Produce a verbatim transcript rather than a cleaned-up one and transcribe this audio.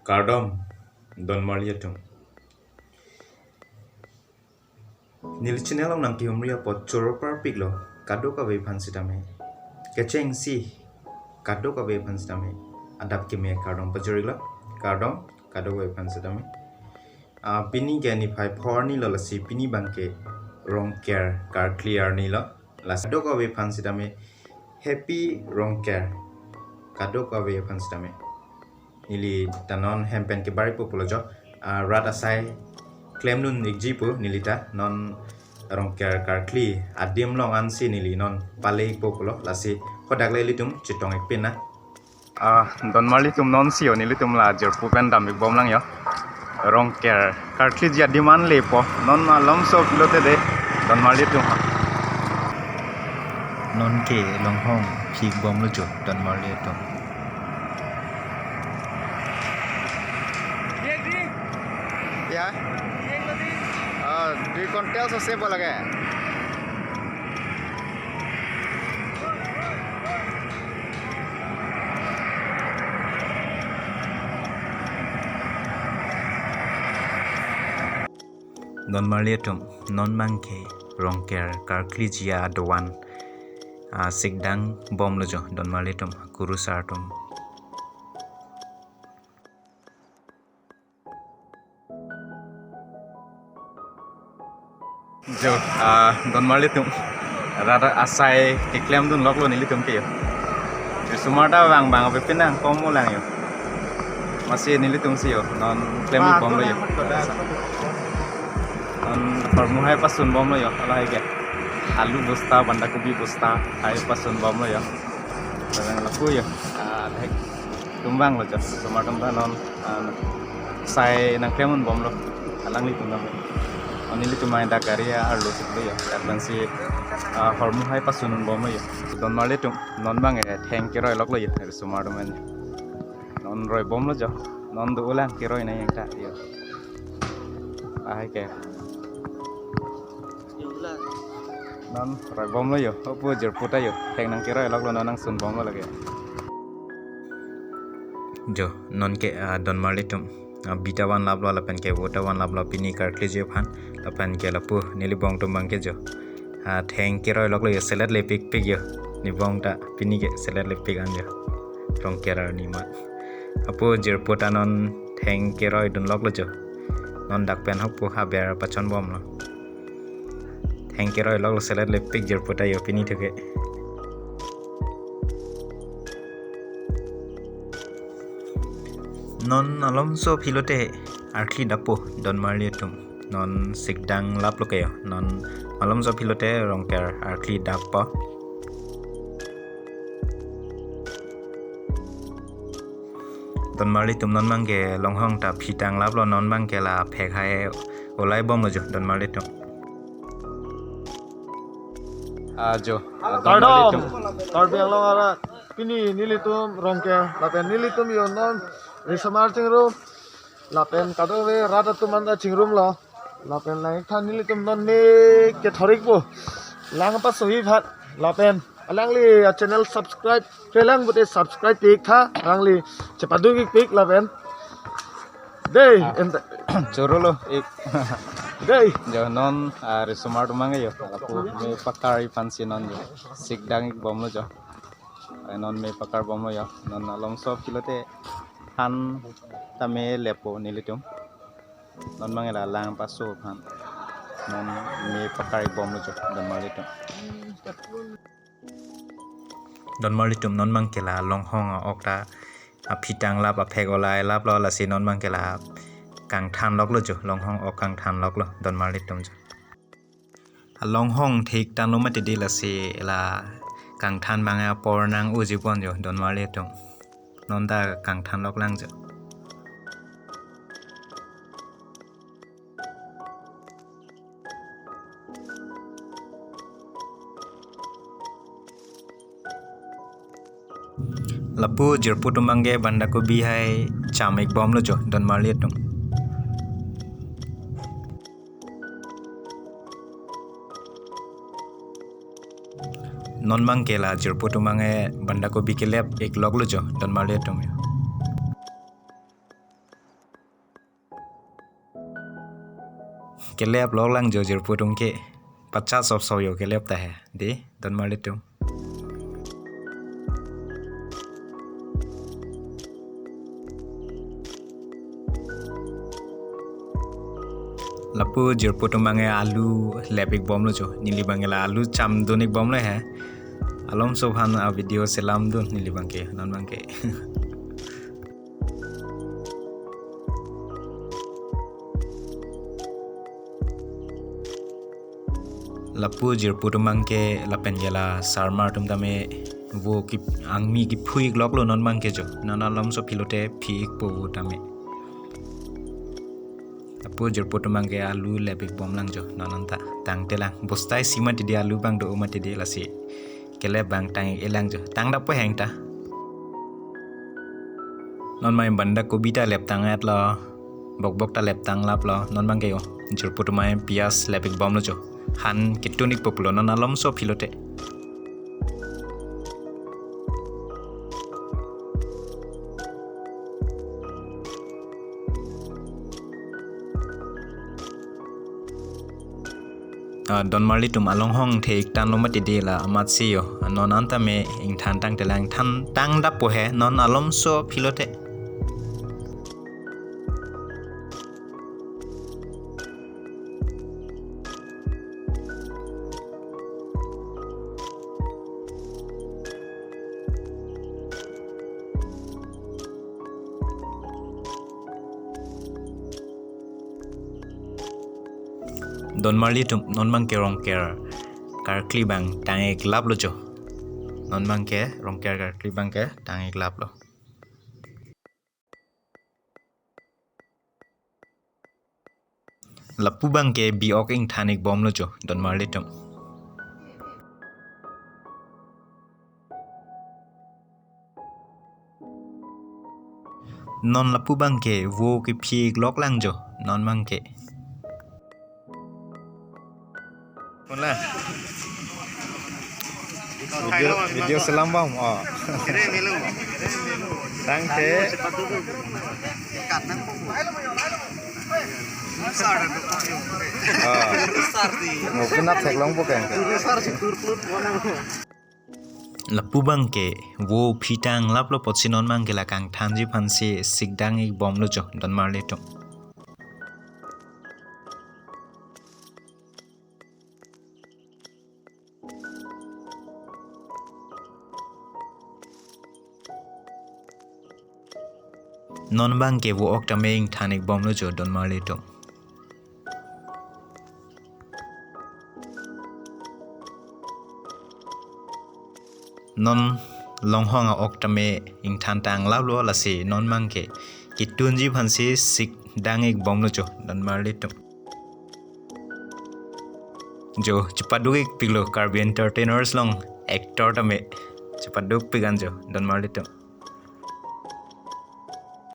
Kardom, donmarli atum. Neli channel along nangkehumri apot choro parpiklo, kadokave aphan sitame. Kechengsi, kadokave aphan sitame. Adap keme kardom pajirlo, kardom, kadokave aphan sitame. Ah, pini ke niphai phongo arni lo lasi pini abangke Rongker karkli arni lo. Lasi kadokave aphan sitame Happy Rongker. Kadokave aphan sitame. Neli ta non hem pen kebar-ikpo pulo jo. Ah, rat asai klemdun-ikji pu neli ta non Rongker karkli adim along ansi neli non pale-ikpo pulo. Lasi hadak le ilitum chetong-ikpin nang. Ah, donmarli atum, nonsi yo nelitum la jirpo pen dam-ikbomlang yo. Rongker karkliji adim an lepo. Non malomso aphi lote de, donmarli atum. Nonke longhong phi-ikbomlo jo, donmarli atum. Ya. Ah, dui kontel sose bo lage. Donmarli atum, non abangke Rongker karkliji adovan, ah, sikdangbomlo jo, donmarli atum, kurusar atum. Jo, ah, donmarli atum. Rat asai keklemdunloklo nelitum ke yo. Risomar ta vang vang ave, penang komlang yo. Amatsi nelitum si yo, non klem-ikbomlo yo. Non hormu hai pasunbomlo yo, lahai ke. Alu bosta, banda kobi bosta, hai pasunbomlo yo. Barang lapu yo. Ah, lahai. Tum vanglo jo, risomar atum ta non, ah, sai nangklemdunbomlo, alanglitum ta. O nelitum mai dak gari arlo siklo yo, dak pensi, ah, hormu hai pasunbomlo yo. Donmarli atum, non abangke theng keroiloklo yo, risomar atum an. Non roibomlo jo, non do-olang keroi nang yang ta yo. Lahai ke. Non roibomlo yo, opo jirpo ta yo, theng nangkeroiloklo, non nangsunbomlo lake. Jo, nonke, ah, donmarli atum, ah, bi ta vanlaplo lapen ke vo ta vanlaplo pini karkliji aphan, lapen ke lapu neli bong atum abangke jo. Ah, theng keroiloklo yo, selet lepikpik yo, ne bong ta pini ke selet lepik an yo. Rongker arni ma. Apo jirpo ta non theng keroidunloklo jo. Non dak pen hapu haber pachonbomlo. Theng keroiloklo, selet lepik jirpo ta yo pini thuke. Non malomso aphi lote arkli dappo, donmarli atum. Non sikdanglaplo ke yo. Non malomso aphi lote Rongker arkli dappo. Donmarli atum, non abangke longhong ta phitanglaplo, non abangke la phek hai olaibomlo jo, donmarli atum. Ah, jo, ah, donmarli atum. Kardom, Karbi Anglong arat. Pini nelitum Rongker, lapen nelitum yo non risomar chingrum, lapen kadokave rat atum an ta chingrumlo. Lapen lang-iktha, nelitum non me kethor-ikpo. Lang paso-ik aphan. Lapen alangli a-channel subscribe-krelang pute subscribe pi-iktha. Alangli chepaduk-ikpik lapen. Dei, ah, enta. Chorolo ik. Dei. Jo, non, ah, risomar atum abangke yo. Lapu me pakar aphansi non yo. Sikdang-ikbomlo jo. Ah, non me pakarbomlo yo. Non malomso aphi lote han ta me leppo nelitum. Non abangke la lang paso aphan. Non me pakar-ikbomlo jo, donmarli atum. Donmarli atum, non abangke la longhong a-ok ta aphitanglap, aphek olailaplo, lasi non abangke la kangthanloklo jo, longhong ok kangthanloklo, donmarli atum jo. Alonghong thik tanglo mati di, lasi la kangthan abang apor nang-ojibom jo, donmarli atum. Non ta kangthanloklang jo. Lapu jirpo atum abangke banda kobi hai cham-ikbomlo jo, donmarli atum. Non abangke la jirpo atum abangke banda kobi kelep-ikloklo jo, donmarli atum. Kelep lok lang jo jirpo atum ke. Pachas sop sop jo kelep ta he. Dei, don marli atum. Lapu jirpo atum abang ke alu lep ik bomlo jo. Neli abang ke la alu cham dun ik bomlo he. Alomso aphan a video selam dun neli abang ke, non abang ke. Lapu jirpo atum abang ke lapen ke la sarmar atum tame vo ki angmi kephu ik loklo non abang ke jo. Non alomso aphi lote phi ikpo vo tame. Lapu jirpo atum abang ke alu lep ik bom lang jo. Non anta tangte lang. Bosta isi mati dei alu abang do mati dei lasi. Kelep abang tang ik lang jo. Tang dappo he ta. Non mai banda kobi ta lep tang etlo. Bok bok ta lep tang laplo. Non abang ke jo. Jirpo atum mai pias lep ik bomlo jo. Han ketun ikpo pulo non alomso aphi lote. Ah, don marli atum along hong the ik tanglo mati dei la amat si jo. Non anta me ingthan tangte lang, ingthan tang dappo he non alomso aphi lote. Don marli atum, non abang ke Rongker karkli abang tang ik laplo jo. Non abang ke Rongker karkli abang ke tang ik laplo. Lapu abang ke bi ok ingthan ik bomlo jo, don marli atum. Non lapu abang ke vo kephi ik lok lang jo, non abang ke. Hola. Video, video selam bom, oh. Tangte. Oh. Mo penap theklongpo ke. Lapu abang ke vo phi tang laplo apotsi non abang ke la kangthanji aphansi sik dang ik bomlo jo, don marli atum. Non abang ke vo ok tame ingthan ik bomlo jo, don marli atum. Non long hong a-ok tame ingthan tang laplo, lasi non abang ke ketunji aphansi sik dang ik bomlo jo, don marli atum. Jo, chepaduk ik piklo, Karbi Entertainers along actor tame chepaduk pik an jo, don marli atum.